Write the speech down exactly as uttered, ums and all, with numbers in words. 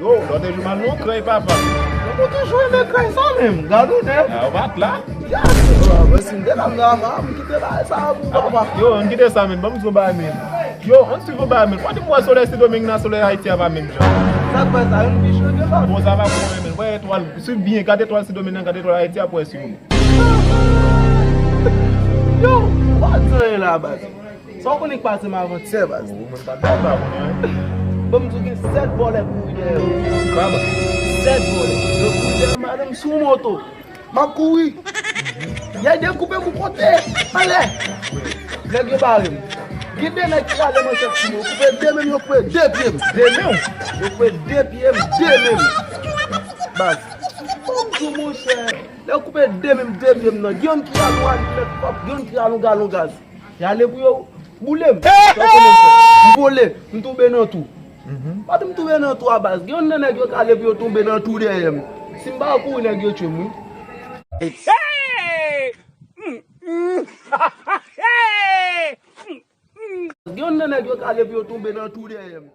Oh, lòt jou m al nan krèy, papa. Mwen toujou renmen krèy sa menm. Gad ou de. Ah, ou pa t la? Yes. Oh, mwen si m te la, m nan, m kite bagay sa pou papa. Yo, ann kite sa menm. Ban m di yon bagay menm. Yo, ann swiv yon bagay menm. Ou pa di m wè solèy Sendomeng nan, solèy Ayiti a pa menm jan. Sa k fè sa, youn pi cho ke lòt. Bon, sa pa bon menm. Wè etwal, swiv byen, gad etwal Sendomeng nan, gad etwal Ayiti a pou wè si ou menm. Yo, ou pa di anyen la, baz. Sa w konnen k pase m avantyè, baz? Ou menm pa t bay pa konnen anyen. Bon, m di w gen sèt vòlè kouri dèyè m. Kòman? Sèt vòlè. Yo kouri dèyè m, madanm sou moto. M ap kouri. Yè dekoupe m kote. Anlè. Nèg yo bare m. Gen de nèg ki rale manchèt sou mwen. Yo koupe de men m, yo koupe de pye m. De men w? Yo koupe de pye m, de men m. Baz. Bon, m di w, monchè. Lè yo koupe de men m, de pye m nan. Gen youn ki rale yon alèt pòp, gen youn ki rale yon galon gaz. Y ale pou yo boule m. Sa w konnen m fè? M vole, m tonbe nan twou. Pandan m tonbe nan twou a, baz, gen youn nan nèg yo k ale pou yo tonbe nan twou dèyè m. Si m pa kouri, nèg yo tchwe m, wi. Hey! Gen youn nan nèg yo k ale pou yo tonbe nan twou dèyè m.